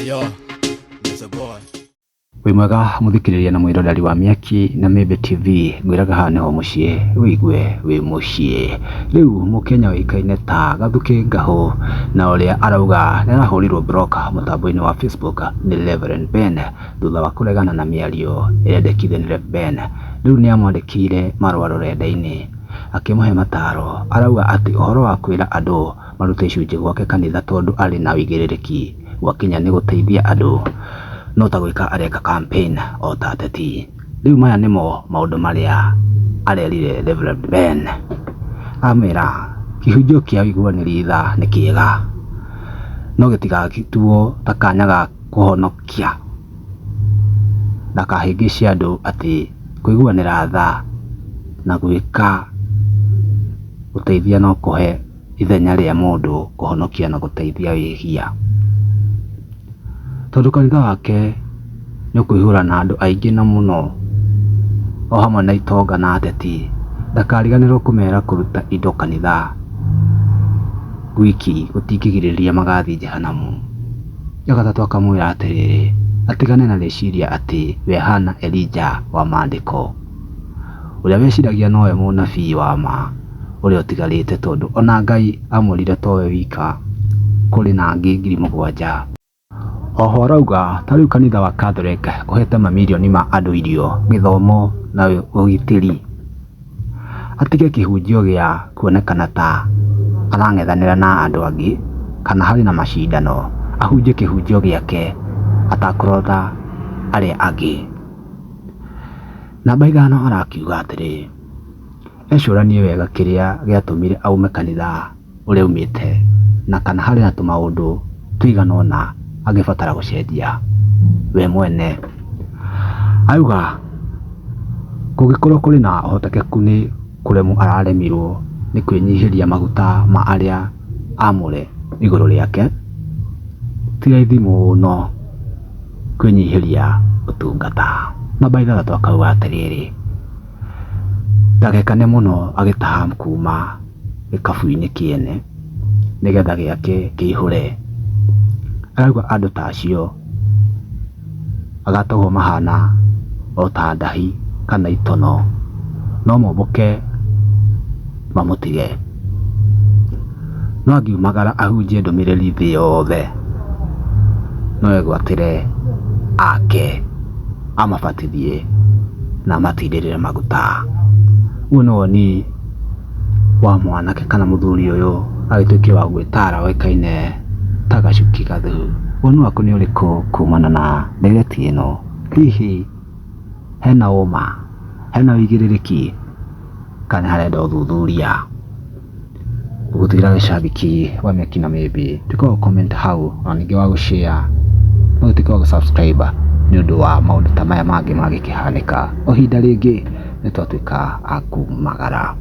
Yo, it's a boy. Wĩ mwega mũthikĩrĩria na mwĩroreri wa Mĩaki na Mĩmbi TV, ngwĩraga haha nĩho mũciĩ wĩigue wĩ mũciĩ. Rĩu mũkenya ũĩkaine ta Gathukĩ Ngahũ na ũrĩa arauga nĩarahũrirwo block mũtambo-inĩ wa Facebook nĩ Reverend Ben thutha wa kũregana na mĩario ĩrendekithio nĩ Rev Ben. Rĩu nĩamwandĩkĩire marũa rũrenda-inĩ akĩmũhe mataro, arauga atĩ ũhoro wa kwĩra andũ marute icunjĩ gwake kanitha tondũ arĩ na ũigĩrĩrĩki gwakinya nĩ gũteithia andũ no ta gwĩka areka campaign o ta ateti. Rĩu maya nĩmo maũndũ marĩa arerire Reverend Ben. Amwĩra kĩhunjio kĩa ũiguanĩri tha nĩ kĩega no gĩtigatuo ta kanya ga kũhonokia, ndakahĩngĩce andũ atĩ kũiguanĩra tha na gwĩka gũteithia no kũhe ithenya rĩa mũndũ kũhonokia na gũteithia wĩhia. Tondũ kanitha wake nĩ ũkũihũra na andũ aingĩ na mũno o hamwe na itonga na ateti, ndakariganĩrwo kũmera kũruta indo kanitha gwiki gũtingĩgirĩrĩria magathiĩ jehanamu. Ya gatatũ akamwĩra atĩrĩrĩ, atigane na rĩciria atĩ we ahana Elija wa maandĩko, ũrĩa weciragia nowe mũnabii wa ma ũrĩa ũtigarĩte tondũ ona Ngai amwĩrire towe wika kũrĩ na angĩ 7,000. Oho arauga ta rĩu kanitha wa Catholic ũhete mamirioni ma andũ irio, gĩthomo na ũgitĩri. Atige kĩhunjio gĩa kuonekana ta arang'ethanĩra na andũ angĩ kana harĩ na macindano, ahunjie kĩhunjio gĩake atakũrora arĩa angĩ. Namba 5 arakiuga atĩrĩ, ecũranie wega kĩrĩa gĩatũmire aume kanitha ũrĩa aumĩte na kana harĩ na tũmaũndũ tũigana ũna angĩbatara gũcenjia we mwene. Auga kũngĩkorwo kũrĩ na ũhotekeku nĩ kũremwo araremirwo nĩ kwĩnyihĩria maguta ma arĩa amũre igũrũ rĩake, ti raithi mũno kwĩnyihĩria ũtungata. Namba 6 akauga atĩrĩrĩ, ndagekane mũno agĩtaha kuma gĩkabu-inĩ kĩene nĩgetha gĩake kĩihũre. Arauga andũ ta acio agatũgwo mahana o ta ndahi kana itono, no mombũke mamũtige. No angiumagara ahunjie ndũmĩrĩri thĩ yothe, no egwatĩre ake amabatithie na amatindĩrĩre maguta. Ũguo nĩ woni wa mwanake kana mũthuri ũyũ agĩtuĩkire wa gwĩtara oĩkaine ta Gacuki Gathu. Woni waku nĩ ũrĩkũ kumana na ndereti ĩno? Hihi hena ũma, hena ũigĩrĩrĩki kana harenda ũthuthuria? Gũtigĩra gĩcabiki wa Mĩaki na Mĩmbi, tuĩka wa comment hau ona ningĩ wa gũ share no ũtuĩke wa gũ subscribe nĩ ũndũ wa maũndũ ta maya mangĩ mangĩkĩhanĩka. O ihinda rĩngĩ nĩ twatuĩka a kumagara.